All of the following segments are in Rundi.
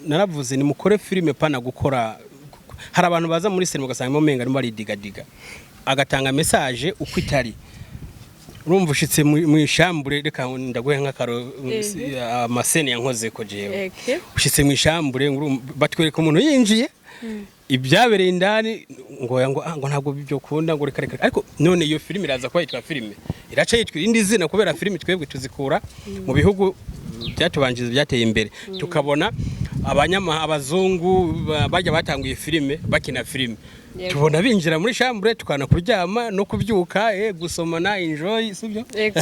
Naravuze nimukore filime, pana gukora. Hari abantu baza muri sinema ugasanga umenga arimo aridigadiga, agatanga message uko itari. Urumva ushitse mu ishambure, reka ndaguhe nk'akaro, ama scènes yankoze ko jewe. Ushitse mu ishambure, batwereka umuntu yinjiye, ibyabereye indani, ngo ntabwo byo kunda, ngo reka reka. Ariko none iyo filime iraza kuba yitwa filime, iraca yitwa irindi zina, kubera filime twebwe tuzikura mu bihugu byatubanjiriza byateye imbere. Tukabona abazungu bajya batanguye filime, bakina filime, tubona binjira muri chambre, tukana kuryama no kubyuka, gusomana, enjoy, sibyo? Yego.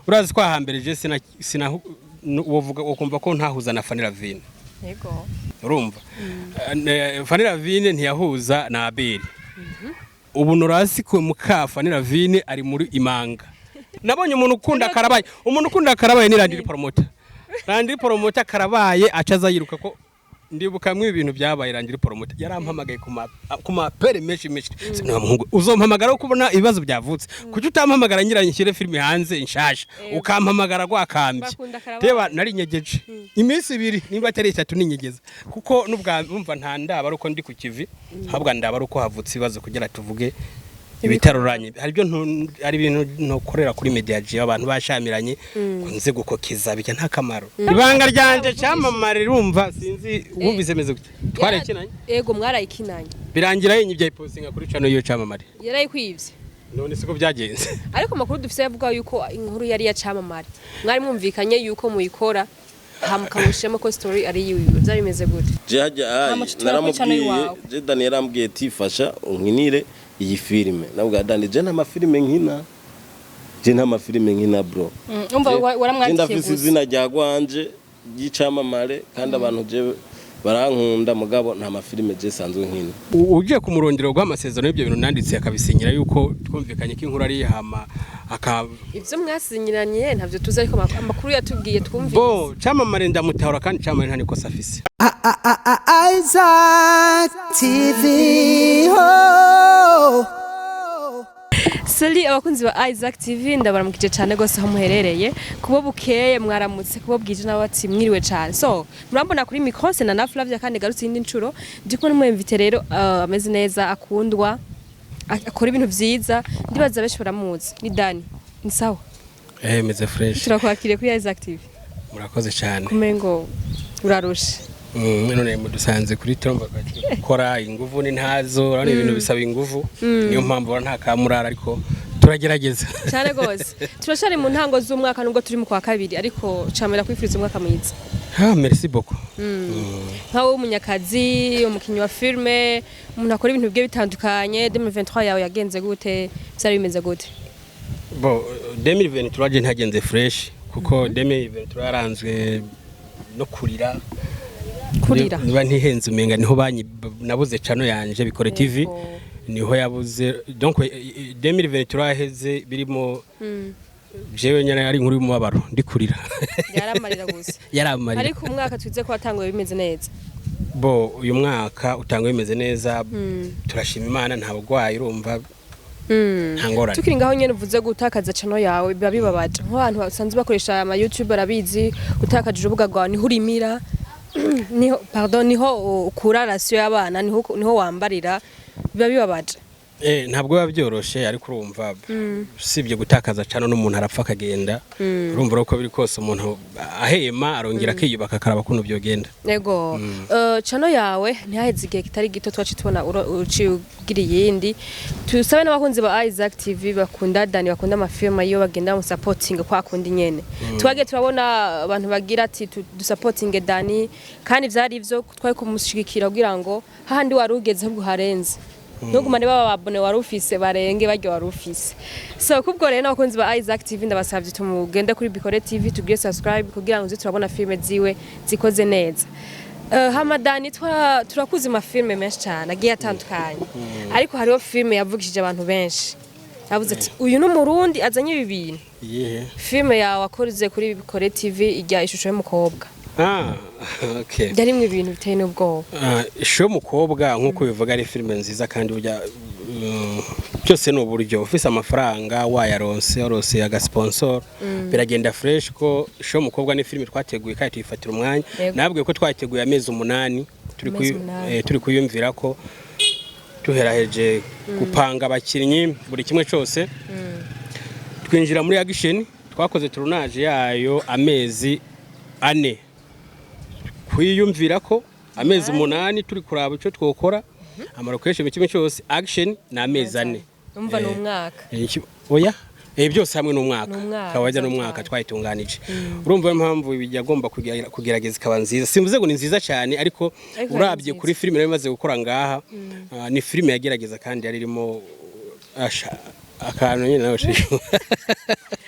Urazi ko hambere je sina wovuga ukumva ko ntahuza na Fanny Lavine. Urumva, Fanny Lavine ntiyahuza na Abel. Ubu nurasi ko muka Fanny Lavine ari muri imanga. Nabonye umuntu ukunda karabaye, umuntu ukunda karabaye ni Landry Promoter. Landry Promoter karabaye acaza yiruka ko. Ndibuka mwe ibintu byabaye, Landry Promoter yarampamagaye ku mapere menshi menshi. Niba muhungu uzompamagara uko ubona ibibazo byavutse, kuki utampamagara ngira nshyire filime hanze nshasha, ukampamagara rwakambye? Bakunda karabaye. Reba, nari nyegeje iminsi 2 nimba atari 3 ninyegeza, kuko n'ubwa umva nta ndaba ari uko ndi ku kivi, ahubwo ndaba ari uko havutse ibibazo kugira tuvuge ibitaruranye. Hari ibyo hari ibintu ntokorera kuri media G, abantu bashamiranye ngo nze gukokiza, bijya nta kamaro. Ibanga ryanje cyamamare, urumva, sinzi wumvise meze gute, twarakinanye. Yego, mwarayikinanye. Birangira yinyibye, ayipostinga kuri channel y'iyo cyamamare. Yarayikwivye? None siko byagenze? Ariko amakuru dufise yavuga yuko inkuru yari ya camamare, mwari mwumvikanye yuko muyikora hama mukamushiramo ko story ari yiwe. Byari bimeze gute? Je hajya ayi Hama tutura kuri channel naramubwiye iwawe. Je Dani yarambwiye tifasha unkinire iyi filime. Nabwo Dani, je nta mafilime nkina, je nta mafilime nkina, bro. Umva, Je waramwandikiye ndafise gusa. izina rya gwanje ry'icamamare, kandi abantu je barankunda, mugabo nta mafilime je sanzwe nkina. Ugiye kumurondera guha amasezerano y'ibyo bintu nanditse, akabisinyira yuko twumvikanye ko inkuru ari hama aka Ivyo mwasinyiranye ntavyo tuzi, ariko amakuru yatubwiye twumvise. Bo camamare ndamutahura, kandi camamare nta nikosa afise. Isaac TV. Oh. Sali abakunzi ba Isaac TV, ndabaramukije cyane gose aho muherereye. Kubo bukeye mwaramutse, kubo bwije nabo bati mwiriwe cyane. So murambona kuri micro na na Flavia, kandi garutse indi ncuro ndi kumwe n'umu invité rero, ameze neza, akundwa, akora ibintu vyiza, ndibaza benshi baramuzi, ni Dani. Ni sawa? Meze fresh. Turakwakiriye kuri Isaac TV. Murakoze cyane. Kumengo urarushe. None mudusanze kuri tromba gukora inguvu ni ntazo. Urabona ibintu bisaba inguvu, niyo mpamvu urabona nta kamurara, ariko turagerageza. Cyane gose. Turacari mu ntango z'umwaka, nubwo turi mu kwa kabiri, ariko camera kwifuriza umwaka mwiza. Ah, merci beaucoup. Nkawe w'umunyakazi, umukinnyi wa filme, umuntu akora ibintu bigiye bitandukanye, 2023 yawe yagenze gute? Byari bimeze gute? Bo 2023 je ntagenze fresh, kuko 2023 yaranzwe no kurira. Kurira? Niba ntihenze, umenga niho banyi nabuze channel yanje Bikore TV. Niho yabuze. Donc 2023 yaheze birimo jewe nyene ari inkuru y'umubabaro, ndi kurira. Yaramarira gusa. Yaramarira. Ariko umwaka twize ko watanguye bimeze neza. Bo uyu mwaka utanga bimeze neza, turashima Imana, nta burwayi, urumva, nta ngorane. Tukiri ngaho nyene, uvuze gutakaza channel yawe, biba bibabaje nk'abantu basanzwe bakoresha ama YouTube, barabizi. Gutakaje urubuga rwawe, niho urimira, niho, pardon, niho ukura ration y'abana, niho wambarira, biba bibabaje. Ntabwo biba byoroshe, ariko urumva, usibye gutakaza channel, n'umuntu arapfa akagenda. Urumva uko biri kose umuntu ahema arongera akiyubaka, akaraba kuntu byogenda. Yego. Channel yawe ntihaheze igihe kitari gito twaci tubona uciye ugira iyindi. Tusabe n'abakunzi ba Isaac TV bakunda Dani, bakunda amafilme, iyo bagenda mu supporting kwa kundi nyene. Twagiye turabona abantu bagira ati dusapotinge Dani, kandi vyari ivyo twari kumushigikira kugira ngo hahandi wari ugeze ahubwo harenze. Ntugumane baba babone wari ufise, barenge baryo wari ufise. So kubwo rero n'abakunzi ba Isaac TV ndabasavye tumugende kuri Bikore TV, tugire subscribe kugira ngo tuze turabona filme ziwe zikoze neza. Hamadani, turakuze amafilme menshi cyane agiye atandukanye, ariko hariho filme yavugishije abantu benshi, yavuze ati uyu ni Umurundi azanye ibi bintu. Iyihe? Filme yawe wakoze kuri Bikore TV, ijya Ishusho y'Umukobwa. Ah, okay. Yarimwo ibintu biteye n'ubwoba. Ah, Ishusho y'Umukobwa, nk'uko bivuga, ari filime nziza, kandi burya Byose ni uburyo. Ufise amafaranga, wayaronse, warose agasponsor, biragenda fresh. Ko show mukobwa ni filime twateguye kandi tuyifatira umwanya. Nabwiye ko twateguye amezi 8 turi Amezi 8. Turi kuyumvira ko tuheraheje gupanga abakinnyi, buri kimwe cyose, twinjira muri action. Twakoze tournage yayo amezi 4, kwiyumvira ko amezi 8 turi kuraba icyo twokora, amalocation, buri kimwe cyose, action ni amezi 4. Umva, ni umwaka. Oya, byose hamwe n'umwaka. Ni umwaka, Kawaida n'umwaka twayitunganije. Urumva impamvu yagomba kugerageza ikaba nziza. Simvuze ngo ni nziza cyane, ariko Ariko yari urabye nziza. kuri filime nari maze gukora ngaha, ni filime yagerageza kandi yari irimo akantu nyine nawe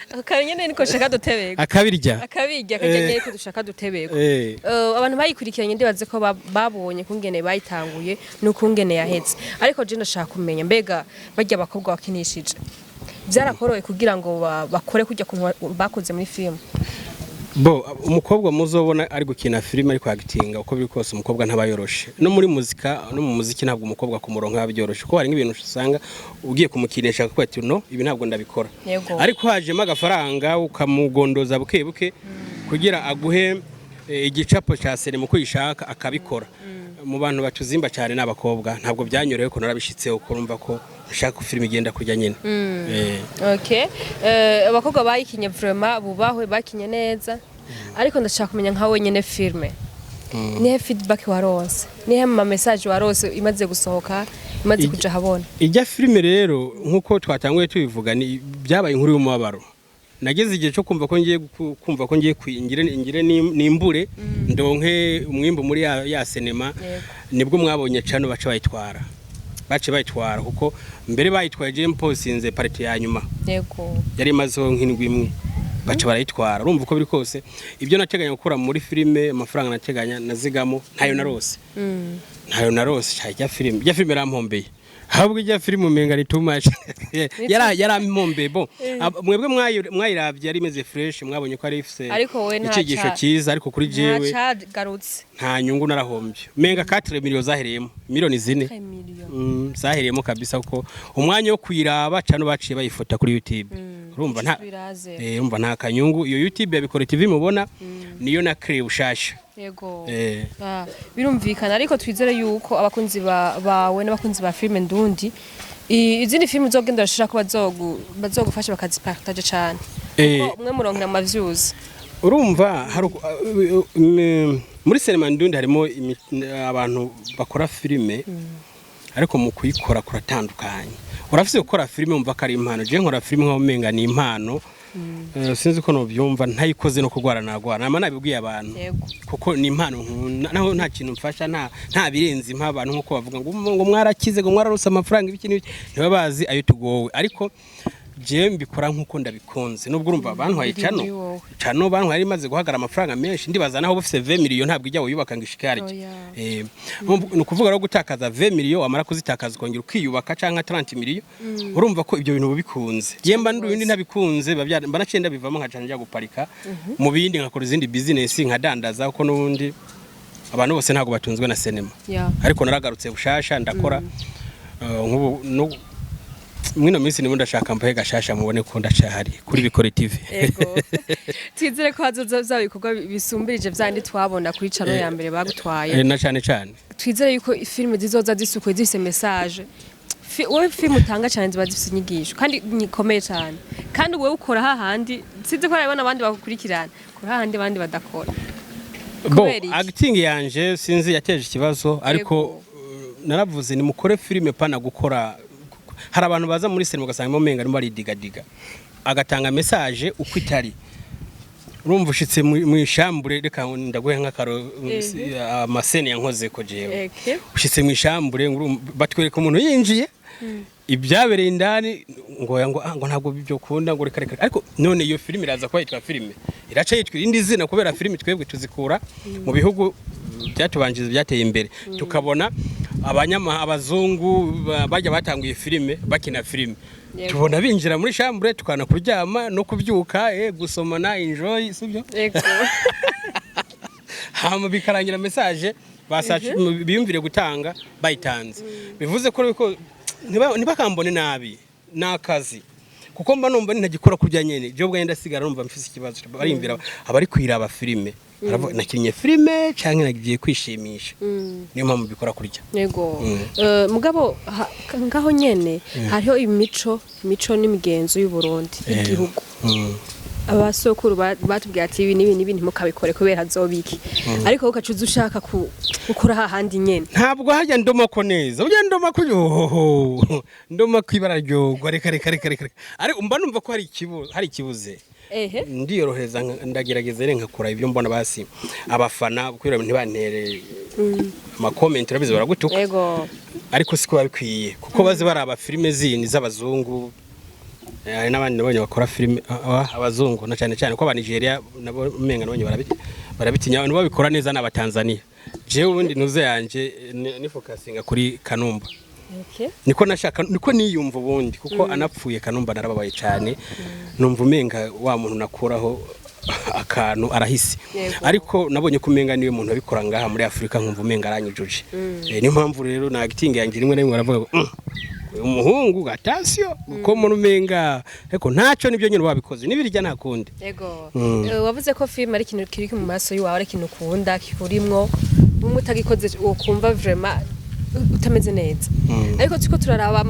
Akantu nyene niko shaka dutebeko. Akabirya. Akabirya kajya nyene ko dushaka dutebeko. Abantu bayikurikiranye ndibaze ko babonye kungene bayitanguye n'ukungene yahetse, ariko je ndashaka kumenya, mbega barya abakobwa wakinishije byarakoroye kugira ngo bakore kujya kuntu bakoze muri film? Bo umukobwa muzobona ari gukina filime, ariko agitinga, uko biri kose umukobwa ntabayoroshe. No muri muzika, no mu muziki, ntabwo umukobwa kumuronka biba byoroshe, kuko hari nk'ibintu usanga ugiye kumukinisha akavuga ati: "No, ibi ntabwo ndabikora." Ariko hajemo agafaranga, ukamugondoza buke buke kugira aguhe igicapo cya sinema uko uyishaka, akabikora. Mu bantu batuzimba cyane n'abakobwa. Ntabwo byanyoroheye ko narabishitseho, ko urumva ko nshaka ko filime igenda kujya nyine. Okay, abakobwa bayikinye vraiment bubahwe, bakinye neza, ariko ndashaka kumenya nka wenyene filme nihe feedback waronse, nihe ma message waronse imaze gusohoka, imaze kuja habona? Ijya filime rero, nk'uko twatanguye tubivuga, ni byabaye inkuru y'umubabaro. Nageze igihe cyo kumva ko ngiye kumva ko ngiye ngire nimbure ndonke umwimbu muri ya sinema. Nibwo mwabonye cano baca bayitwara, bace bayitwara, kuko mbere bayitwaye je mposinze partie ya nyuma. Yari imazeho nk'indwi imwe, baca barayitwara. Urumva, uko biri kose, ibyo nateganya gukura muri filime, amafaranga nateganya nazigamo, ntayo narose, ntayo narose. Cya ijya filime yarampombeye. Ahubwo ijya filime umenga ni too much, yarampombeye. Bon, mwebwe mwayiravye yari imeze fresh, mwabonye ko ari ifise Ariko wowe nta icigisho cyiza, ariko kuri jewe nta cagarutse. Nta nyungu, narahombye. Menga 4 millions zahereyemo, miliyoni 4. Million. Zahereyemo kabisa, kuko umwanya wo kuyiraba cano baciye bayifota kuri YouTube. Urumva nta Biraze. Urumva nta kanyungu. Iyo YouTube ya Bikore TV mubona niyo na crée bushasha. Ah, birumvikana, ariko twizere yuko abakunzi bawe n'abakunzi ba filime ndundi, izindi filime uzogenda urashira ko bazogufasha bakazipartage cane. Kuko umwe muronkera ama views. Urumva hari muri sinema ndundi harimo abantu bakora filime, ariko mu kuyikora kuratandukanye. Urafise gukora filime wumva ko ari impano. Je nkora filime nkaho umenga ni impano. Sinzi ko nobyumva, ntayikoze no kurwara nagwara, nama nabibwiye abantu. Kuko ni impano nkunda, naho nta kintu mfasha, nta birenze impa abantu nkuko bavuga ngo mwarakize, ngo mwararose amafaranga, ibiki n'ibiki. Ntiba bazi ayo tugowe, ariko je mbikora nkuko ndabikunze. Nubwo urumva bantwaye Biri cano muri wowe. cano bantwaye imaze guhagara amafaranga menshi. Ndibaza naho bufise 20 million ntabwo ijya wiyubaka ngo ishike harya. Oya. Ni ukuvuga rero gutakaza 20 million, wamara kuzitakaza ukongera ukiyubaka, canka 30 million, urumva ko ibyo bintu bikunze. Yemba ndi ntabikunze, mba naciye ndabivamo, nkaca njya guparika mu bindi, nkakora izindi business, nkadandaza, kuko n'ubundi abantu bose ntabwo batunzwe na cinema. Ariko naragarutse bushasha, ndakora. Nk'ubu mwino minsi ndimo ndashaka mbahe gashasha, mubone ko ndacahari kuri Bikore TV. Ego. Twizere ko hazoza bya bikorwa bisumbirije vyandi twabona kuri channel ya mbere bagutwaye. Na cane cane. Twizere yuko filime zizoza zisukuye, zifise message. Wowe filime utanga cyane ziba zifise inyigisho kandi nikomeye cyane, kandi wowe ukora hahandi sinzi ko harabona abandi bagukurikirana, ukora hahandi abandi badakora. Bo Kubera iki? Acting yanje sinzi yateje ikibazo, ariko naravuze ni mukore filime pana gukora. Hari abantu baza muri sinema ugasanga umenga arimo aridigadiga, agatanga message uko itari. Urumva ushitse mu ishambure, reka ndaguhe nk'akaro, amascène yankoze ko jewe. Ushitse mu ishambure, batwereka umuntu yinjiye, ibyabereye indani, ngo ntabwo byo kunda, ngo reka reka. Ariko none iyo filime iraza kuba yitwa filime, iraca yitwa irindi zina, kubera filime twebwe tuzikura mu bihugu byatubanjiriza byateye imbere, tukabona abanyama, abazungu bajya batanguye filime, bakina filime. Tubona binjira muri chambre, tukana kuryama no kubyuka, gusomana, enjoy, sibyo? Yego. Hama bikarangira message basacu biyumvire gutanga bayitanze. Bivuze ko ntibakambone nabi. Ni akazi, kuko mba numva ntagikora kurya nyene, je ubwanjye ndasigara numva mfise ikibazo. Barimbira abari kwiraba filime, baravuga, nakinnye filime canke nagiye kwishimisha? Niyo mpamvu bikora kurya. Yego. Mugabo ngaho nyene hariho imico n'imigenzo y'u Burundi, y'igihugu. Abasokuru batubwiye ati ibi n'ibi n'ibi ntimukabikore kubera hazobiki, ariko wowe ugaca uza ushaka gukora hahandi nyene. Ntabwo harya ndomako neza, burya ndomako, yohoho, ndomako ibara ryogwa. Reka, reka, reka, reka, ariko mba numva ko hari ikibuze. Ndiyorohereza, ndagerageza rero nkakora ibyo mbona basi abafana kubera ntibantere ama comments, urabizi baragutuka. Ariko siko babikwiye, kuko bazi baraba filime zindi z'abazungu. Hari n'abandi nabonye bakora filime abazungu, na cyane cyane ko aba Nigeria nabo umenga nabonye barabitinya. Abantu babikora neza n'aba Tanzania. Jewe ubundi nuze yanje ni focusinga kuri Kanumba. Niko nashaka, niko niyumva ubundi, kuko anapfuye Kanumba narababaye cyane, numva umenga wa muntu nakuraho akantu arahise. Ariko nabonye ko umenga niwe muntu abikora ngaha muri Afurika, nkumva umenga aranyujuje. Niyo mpamvu rero na acting yanjye rimwe na rimwe baravuga ngo "Uyu muhungu, attention," kuko mbona umenga, ariko ntacyo, nibyo nyine babikoze nibirya, nta kundi. Yego. Wavuze ko film ari ikintu kiri mu maso yawe, ari ikintu ukunda, kikurimwo, bumwe utagikoze wokumva vraiment utameze neza. Ariko turiko turaraba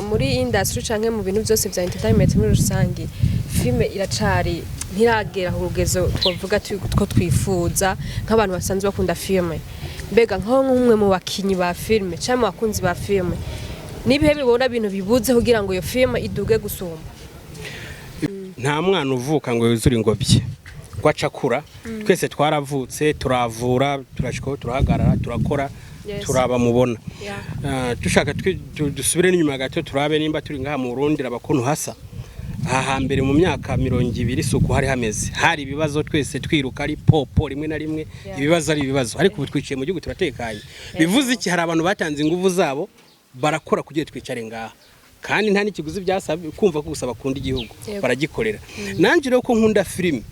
muri industry canke mu bintu byose vya entertainment muri rusange, filme iracari ntiragera ku rugezo twovuga two twifuza nk'abantu basanzwe bakunda filme. Mbega nkaho nk'umwe mu bakinyi ba filme canke mu bakunzi ba filme, nibihe bibona bintu bibuze kugira ngo iyo filme iduge gusumba? Nta mwana uvuka ngo yuzure ingobyi ngo acakura. Twese twaravutse, turavura, turashikaho, turahagarara, turakora, turaba mubona. Dushaka dusubire n'inyuma gato, turabe nimba turi ngaha mu Burundi, raba kuntu hasa aha hambere mu myaka 20, isuku hari hameze, hari ibibazo, twese twiruka ari popo rimwe na rimwe. Ibibazo ari ibibazo, ariko ubu twiciye mu gihugu turatekanye. Bivuze iki? Hari abantu batanze ingufu zabo barakora kugira twicare ngaha, kandi nta n'ikiguzi byasabye, kumva ko gusa bakunda igihugu, baragikorera. Nanjye rero ko nkunda filime,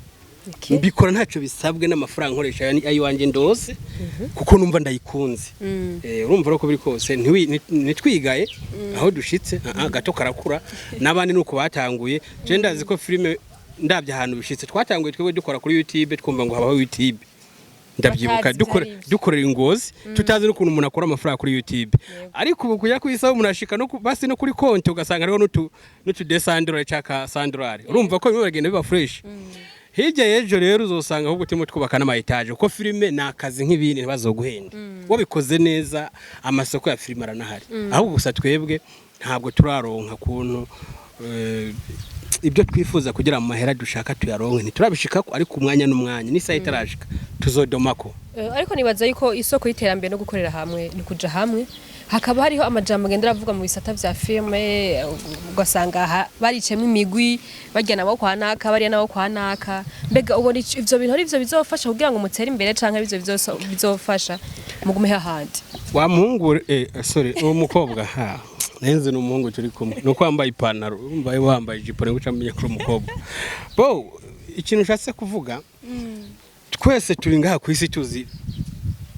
mbikora ntacyo bisabwe n'amafaranga nkoresha ayiwanjye ndose, kuko numva ndayikunze. Urumva rero ko biri kose ntitwigaye aho dushitse. Gato karakura, n'abandi nuko batanguye. Je ndazi ko filime, ndabye ahantu bishitse, twatanguye twebwe dukora kuri YouTube, twumva ngo habaho YouTube, ndabyibuka. Batazi Dukora ivyarivyo. Dukorera ingozi, tutazi n'ukuntu umuntu akora amafaranga kuri YouTube. Ariko ubu kujya ku isaha umuntu ashika no basi no kuri konti ugasanga hariho n'utu 200 dollars cyangwa 100 dollars. Urumva ko bimwe bagenda biba fresh. Hirya y'ejo rero uzosanga ahubwo turimo twubaka n'ama étages, kuko filime ni akazi nk'ibindi, ntibazoguhenda wabikoze neza. Amasoko ya filime aranahari, ahubwo gusa twebwe ntabwo turaronka kuntu ibyo twifuza kugira mu mahera dushaka tuyaronke, ntiturabishikako, ariko umwanya n'umwanya n'isaha itarashika tuzodomako. Ariko nibaza yuko isoko y'iterambere no gukorera hamwe ni kuja hamwe, hakaba hariho amajambo agenda aravuga mu bisata vya filme, ugasanga baricemwo imigwi, barya nabo kwa naka, bariya nabo kwa naka. Mbega ubona ivyo bintu ari ivyo bizofasha kugira ngo mutere imbere, canke ivyo bizofasha mugume hahandi? Wa muhungu, sorry, uwo mukobwa, ha nenze ni umuhungu turi kumwe, nuko wambaye ipantaro, urumva iyo wambaye ijipo ni guca menya kuri umukobwa. Bo ikintu ushatse kuvuga, twese turi ngaha ku isi, tuzi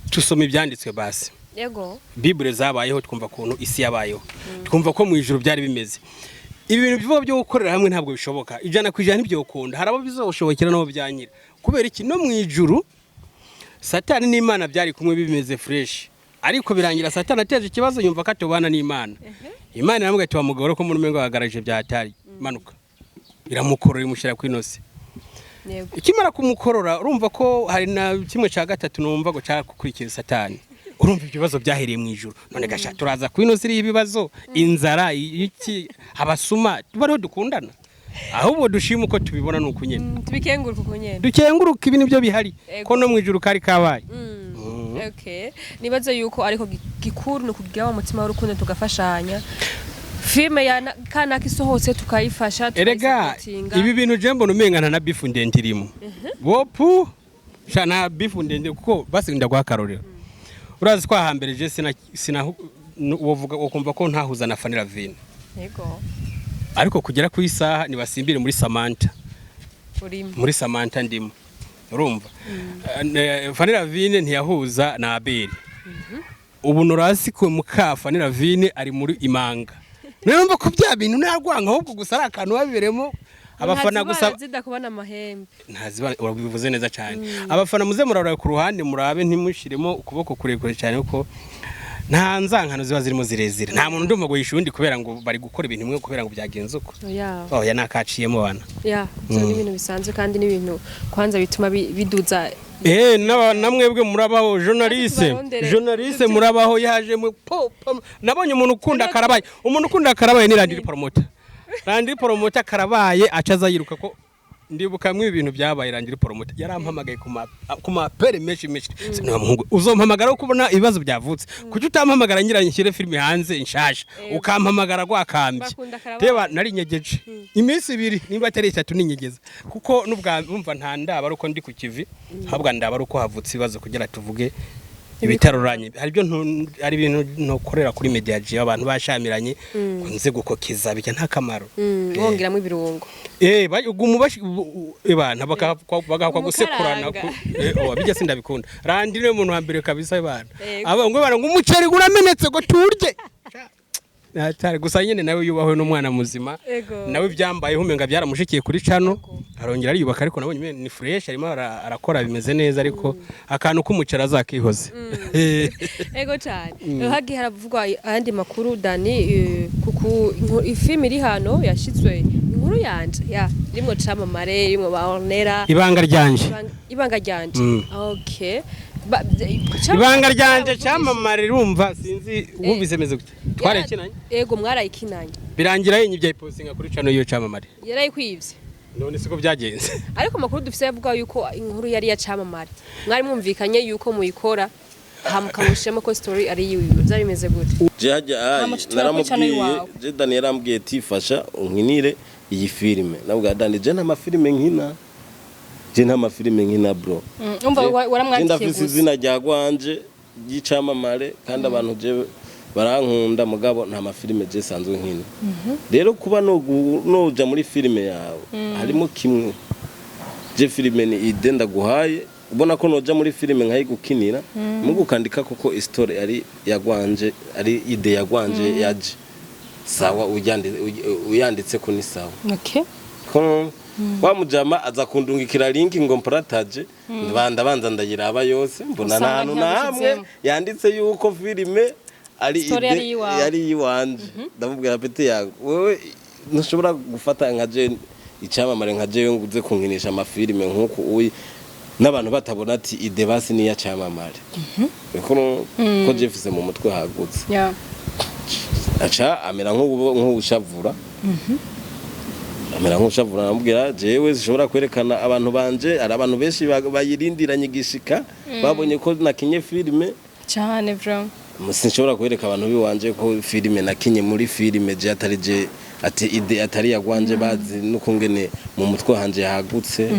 tusoma ibyanditswe basi. Bibure zabayeho, twumva ukuntu isi yabayeho, twumva ko mu ijuru byari bimeze. Ibi bintu bivuga byo gukorera hamwe ntabwo bishoboka 100%, ntibyokunda. Hari abo bizoshobokera nabo byanyira. Kubera iki? No mu ijuru Satani n'Imana byari kumwe bimeze fresh, ariko birangira Satani ateje ikibazo, yumva ko atobana n'Imana. Imana iramubwira ati: "Wa mugabo, ko muri umengo wagaraje byatari, manuka." Iramukorora, imushyira ku inosi. Ikimara kumukorora, urumva ko hari na kimwe cya gatatu numva ngo cyakurikiye Satani. Urumva ibyo bibazo byahereye mu ijuru. None gasha turaza ku ino siri y'ibibazo, inzara, iki, abasuma, tuba ariho dukundana? Ahubwo dushima uko tubibona, ni uku nyene. Tubikenguruka uko nyene. Dukenguruka, ibi nibyo bihari. Ko no mu ijuru kari kabaye. Okay, nibaze yuko ariko gikuru ni ukugira wa mutima w'urukundo, tugafashanya, filme ya kanaka isohotse tukayifasha, Erega tukayisapotinga. ibi bintu je mbona umengana na bifu ndende irimo wopu sha, nta bifu ndende, kuko basi ndaguha akarorero. Urazi ko hambere je sina wovuga wokumva ko ntahuza na Fanny Lavine. Ariko kugera ku isaha nibasimbire muri Samantha. Urimo. Muri Samantha ndimo. Urumva, Fanny Lavine ntiyahuza na Abel. Ubu Norasi ku muka Fanny Lavine ari muri Imanga. Numva ko bya bintu ntarwanka, ahubwo gusa ari akantu babiberemo abafana gusa. Zidakubana amahembe. Ntazibana, urabivuze neza cyane. Abafana muze muraraba ku ruhande, murabe, ntimushiremo ukuboko kurekure cyane, kuko nta nzankano ziba zirimo zirezire. Nta muntu ndumva ngo yishe uwundi kubera ngo bari gukora ibintu bimwe, kubera ngo byagenze uko. Ya. Oya, nakaciyemo bana. Ya, ibyo ni ibintu bisanzwe kandi ni ibintu kwanza bituma biduza. Namwebwe murabaho, journaliste. Tubarondere. Journaliste murabaho, yaje mu po, po. Nabonye umuntu ukunda karabaye, umuntu ukunda karabaye ni Landry Promoter. Landry Promoter karabaye acaza yiruka, ko ndibuka mwe ibintu byabaye. Landry Promoter yarampamagaye ku ma appels menshi menshi. Niba muhungu uzompamagara uko ubona ibibazo byavutse, kuki utampamagara ngira nshyire filime hanze nshasha, ukampamagara rwakambye? Bakunda karabaye. Reba, nari nyegeje iminsi 2 niba atari 3 ninyegeza, kuko n'ubwa umva nta ndaba ari uko ndi ku kivi, ahubwo ndaba ari uko havutse ibibazo kugira tuvuge ibitaruranye. Hari ibyo hari ibintu ntokorera kuri media G, abantu bashamiranye ngo nze gukokiza bijya nta kamaro. Wongeramo ibirungo. Uguma ebana bagahakwa gusekurana. Umukaranga. Oh, bijya sindabikunda. Randi niwe muntu wa mbere kabisa ebana. Yego. Aba ngo bana ngo umuceri uramenetse ngo turye. Atari gusa nyene nawe yubahwe n'umwana muzima. Ego. Nawe byambayeho umenga byaramushikiye kuri cano, arongera ariyubaka, ariko nabonye umenga ni fresh, arimo arakora bimeze neza, ariko akantu k'umuceri azakihoze. Ego cyane. Hagiye haravugwa ayandi makuru, Dani, kuku ifilm iri hano yashizwe, Inkuru Yanje, ya rimwo Camamare, rimwo ba Ornera. Ibanga Ryanje. Ibanga Ryanje. Okay. Ibanga Ryanje, Camamare, urumva sinzi wumvise meze gute, twarayikinanye. Ego, mwarayikinanye. Birangira yinyibye ayipostinga kuri cano y'iyo Camamare. Yarayikwivye? None siko byagenze? Ariko amakuru dufise yavuga yuko inkuru yari ya Camamare, mwari mwumvikanye yuko muyikora hamukamushemo ko story ari yiwe. Byari bimeze gute? Je hajya ayi Hama tutura kuri channel naramubwiye iwawe. Je Dani yarambwiye tifasha unkinire iyi filime. Nabwo Dani, je nta mafilime nkina, je nta mafilime nkina, bro. Umva, Je waramwandikiye ndafise gusa. izina rya gwanje ry'icamamare kandi abantu je barankunda, mugabo nta mafilime je sanzwe nkina. Rero kuba noja muri filime yawe harimo kimwe, je filime ni idée ndaguhaye, ubona ko noja muri filime nkayigukinira, mugu ukandika koko story ari yagwanje, ari idée yagwanje yaje, sawa, uyanditse ko ni sawa. Ko wa mujama aza kundungikira link ngo mparataje, banza ndayiraba yose, mbona Usanga nta hantu na hamwe ntiyagushyizemo. yanditse yuko filime ari Story idée yari iyiwawe. yari iyiwanje. Ndamubwira: "Petit yangu, wewe ntushobora gufata nka je icamamare nka jewe ngo uze kunkinisha amafilime nk'uku uyi n'abantu batabona ati idée basi niya Camamare, ko ko je mfise mu mutwe hagutse." Aca amera nk'ubushavura, amera nk'ushavura. Namubwira: "Jewe zishobora kwerekana abantu banje, hari abantu benshi bayirindiranye igishika, babonye ko nakinye filime." Cyane vraiment. Sinshobora kwereka abantu biwanje ko filime nakinye muri filime je atari je, ati idée atari yagwanje, bazi n'ukungene mu mutwe hanje hagutse.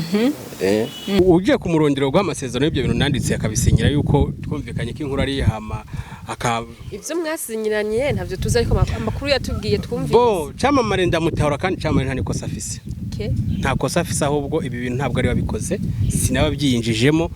Ugiye kumurondera guha amasezerano y'ibyo bintu nanditse, akabisinyira yuko twumvikanye ko inkuru ari hama aka Ivyo mwasinyiranye ntavyo tuzi, ariko amakuru yatubwiye twumvise. Bo Camamare ndamutahura, kandi Camamare nta nikosa afise. Nta kosa afise, ahubwo ibi bintu ntabwo ari wabikoze, sinababyiyinjijemo,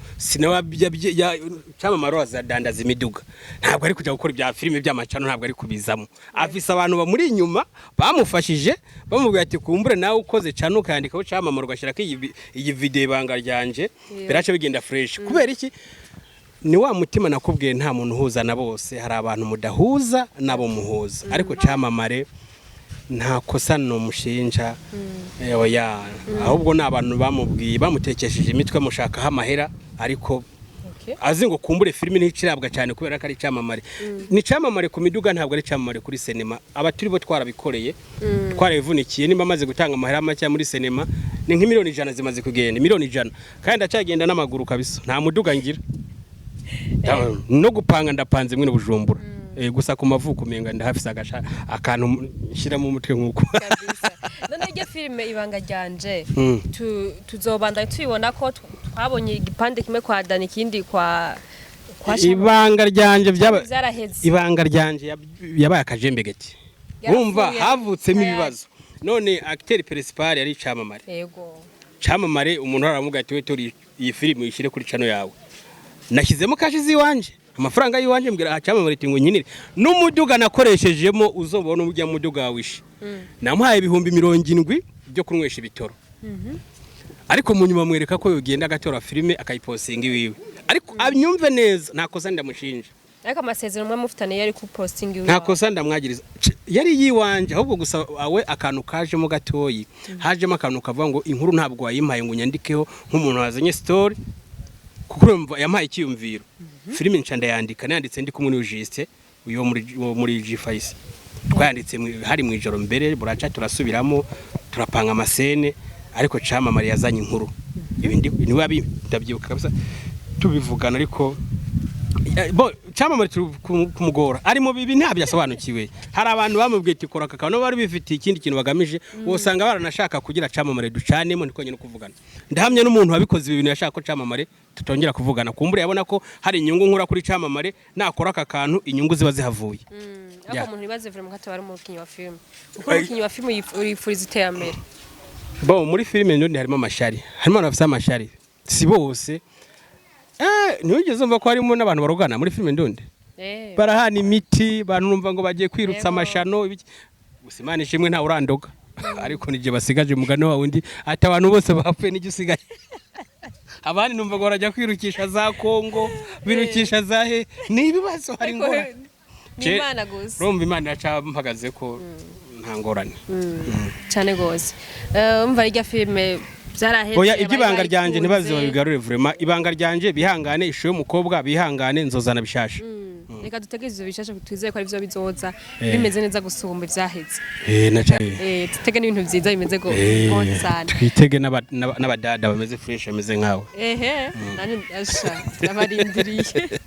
Camamare azadandaza imiduga, ntabwo ari kujya gukora ibya filime by'amacano, ntabwo ari kubizamo. Afise abantu bamuri inyuma bamufashije, bamubwira ati: "Kumbure nawe ukoze cano ukayandikaho Camamare, ugashyirako iyi video Ibanga Ryanje, biraca bigenda fresh." Kubera iki? Ni wa mutima nakubwiye, nta muntu uhuza na bose. Hari abantu mudahuza nabo muhuza, ariko Camamare nta kosa nomushinja. Oya, ahubwo ni abantu bamubwiye, bamutekesheje imitwe, mushakaho amahera, ariko azi ngo kumbure filime nticirabwa cyane kubera ko ari Camamare. Ni Camamare ku miduga, ntabwo ari Camamare kuri sinema. Aba turi bo twarabikoreye, twarabivunikiye. Nimba amaze gutanga amahera make muri sinema, ni nk'imiliyoni 100 zimaze kugenda, miliyoni 100, kandi ndacyagenda n'amaguru kabisa, nta muduga ngira. No gupanga ndapanze mwene Bujumbura. Gusa ku mavuko umenga ndahafise agasha akantu nshyiramo umutwe nk'uko. Kabisa. None iryo filime Ibanga Ryanje, tuzobandanya tuyibona ko twabonye igipande kimwe kwa Dani, ikindi kwa Shama? Ibanga Ryanje byaba Vyaraheze? Ibanga Ryanje yabaye akajembe gake. Yarapfuye. Wumva havutsemo Tayari. ibibazo. None acteur principal yari Camamare. Camamare umuntu aramuga ati: "We tori iyi filime uyishyire kuri channel yawe, nashyizemo cash ziwanje." Amafaranga y'iwanje, mbwira Camamare ati ngo nkinire n'umuduga nakoreshejemo, uzobona ujya muduga wishe. Namuhaye 70,000 byo kunywesha ibitoro, ariko mu nyuma mwereka ko yogenda agatora filime akayipostinga iwiwe. Ariko anyumve neza, nta kosa ndamushinja. Ariko amasezerano mwe mufitanye yari ku posting iwawe? Nta kosa ndamwagiriza. Yari yiwanje, ahubwo gusa awe akantu kajemo gatoyi, hajemo akantu kavuga ngo inkuru ntabwo wayimpaye ngo unyandikeho nk'umuntu wazanye story, kuko urumva yampaye icyiyumviro, filime nca ndayandika. Nayanditse ndi kumwe n'uyu Justin, uyu wo muri G5. Twayanditse hari mu ijoro mbere buraca, turasubiramo, turapanga ama scènes. Ariko Camamare yazanye inkuru, ibi niwe ndabyibuka kabisa tubivugana. Ariko bo Camamare turi kumugora ari mu bibi, ntabyo asobanukiwe. Hari abantu bamubwiye ati kora aka kantu, bari bifitiye ikindi kintu bagamije. Usanga baranashaka kugira Camamare ducanemo, niko nyine kuvugana. Ndahamya n'umuntu wabikoze ibi bintu yashaka ko Camamare tutongera kuvugana. Kumbure yabona ko hari inyungu nkura kuri Camamare, nakora aka kantu inyungu ziba zihavuye. Ariko umuntu ibaze vraiment ko ataba ari umukinnyi wa filime, kuko umukinnyi wa filime yifuriza iterambere. Bo muri filime ndundi harimo amashari, harimo abantu bafite amashari, si bose. Ntiwigeze umva ko harimo n'abantu barogana muri filime ndundi? Barahana imiti, bantu numva ngo bagiye kwirutsa amashano, ibiki. Gusa Imana ishimwe ntawe urandoga, ariko nije basigaje umugani wa wundi ati abantu bose bapfuye nijye usigaye. Abandi numva ngo barajya kwirukisha za Kongo, birukisha za he, ni ibibazo, hari Ariko ingorane. ni Imana gusa. Urumva Imana iracampagaze ko nta ngorane. Cyane gose. Umva, irya filime byaraheze. Oya, abari iby'ibanga ryanje bayikunze. Ntibaze babigarure vraiment. Ibanga ryanje bihangane, ishusho y'umukobwa bihangane, nzozana bishasha. Reka dutegereze ivyo bishasha, twizeye ko ari byo bizoza bimeze neza gusumba ivyaheze. Na cyane. Tutege n'ibintu vyiza bimeze go sana. Twitege n'abadada bameze fresh, bameze nkawe. Ehe, nanje asha ndabarindiriye.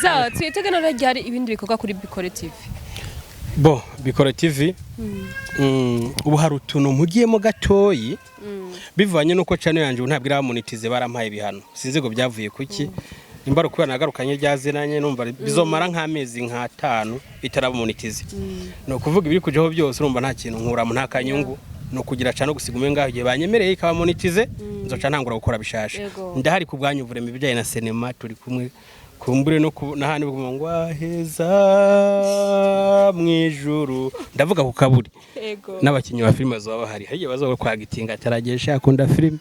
Sawa, twitege none ryari ibindi bikorwa kuri Bikore TV? Bo Bikora TV, ubu hari utuntu mpugiyemo gatoyi, bivanye nuko channel yanjye ubu ntabwo iramonetize, barampaye ibihano, sinzi ngo byavuye kuki, nimba ari ukubera nagarukanye ryazinanye. Numva bizomara nk'amezi nk'atanu itaramonetize. Ni ukuvuga ibiri kujaho byose, urumva nta kintu nkuramo, nta kanyungu, ni ukugira cano gusiga umenga ngaho. Igihe banyemereye ikaba monetize, nzoca ntangura gukora bishasha. Ndahari ku bwanyu vraiment, ibijyanye na sinema turi kumwe. Kumbure no n'ahandi bavuga ngo aheza mu ijuru, ndavuga ku kaburi. N'abakinnyi ba filime bazaba bahari, hari igihe bazoba kwagitinga ataragesha akunda filime.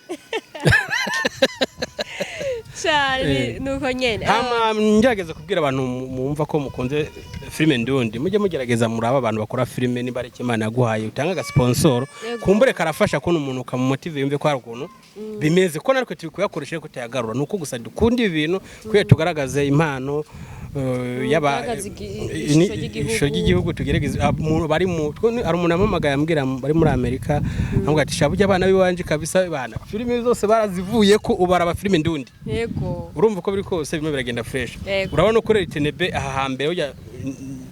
Cyane, nuko nyene. Hama ngerageza kubwira abantu mwumva ko mukunze filime ndundi, mujye mugerageza muraba abantu bakora filime. Niba ari Imana yaguhaye, utanga agasponsoro. Kumbure karafasha kubona umuntu ukamumotive, yumve ko hari ukuntu bimeze, ko natwe turi kuyakoresha ariko tutayagarura. Ni uko gusa dukunda ibi bintu kugira tugaragaze impano yaba Tugaragaze ishusho ry'igihugu. Ishusho ry'igihugu tugerageze. Bari mu hari umuntu ampamagaye ambwira bari muri Amerika, ambwira ati shabu abana b'iwanje kabisa bana filime zose barazivuye ko ubaraba filime ndundi. Urumva uko biri kose bimwe biragenda fresh. Urabona uko rero Tenebe aha hambere ujya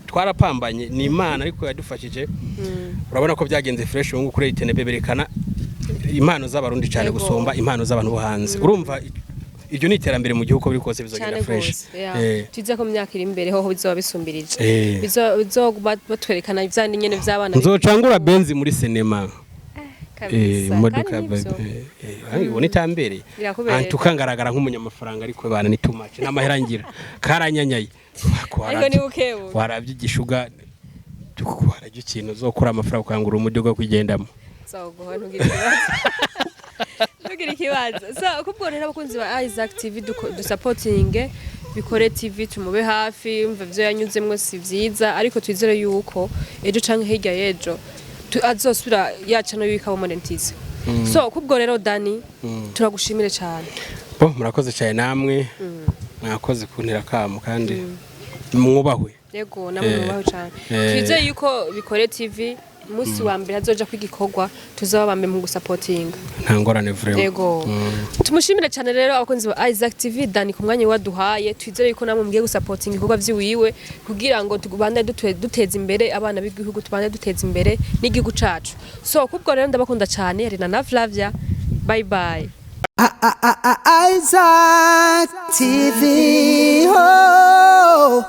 twarapambanye ni Imana ariko yadufashije. Urabona ko byagenze fresh ubu ngubu kuri Tenebe berekana impano z'Abarundi cyane gusumba impano z'abantu bo hanze. Urumva iryo ni iterambere mu gihugu, uko biri kose bizogenda Cyane fresh. gose, yeah. Tuze ko mu myaka iri imbere hoho bizoba bisumbirije, bizoba batwerekana ivyandi nyene vy'abana. Nzocangura benzi muri sinema. Kabisa. Imodoka Kandi nivyo. Ubona itambereye. Irakubereye. Antuka ngaragara nk'umunyamafaranga, ariko bana ni too much n'amahera ngira karanyanyaye. Ariko ni bukebuke. Warabye igishuga, warabye ikintu uzokura amafaranga ukangura umuduga wo kugendamo. Nzoguha, ntugire ikibazo, ntugire ikibazo. So kubwo rero, abakunzi ba Isaac TV, dusapotinge Bikore TV, tumube hafi. Umva, ivyo yanyuzemwo si vyiza, ariko twizere yuko ejo canke hirya y'ejo azosubira yaca no yikaba monetize. So kubwo rero, Dani, turagushimire cyane. Bo murakoze cyane namwe, mwakoze kuntera kamo kandi mwubahwe. Yego, namwe mubaho cyane. Twizeye yuko Bikore TV umunsi wa mbere azoja kwigikorwa tuzaba ba mbere mu gusapotinga. Nta ngorane vraiment. Yego. Tumushimire cyane rero, abakunzi ba Isaac TV, Dani ku mwanya waduhaye. Twizere yuko namwe mugiye gusapotinga ibikorwa vyiwiwe kugira ngo tubandane duteza imbere abana b'igihugu, tubandane duteza imbere n'igihugu cacu. So kubwo rero ndabakunda cyane, Rina na Flavia. Bye bye. Isaac TV. Oh.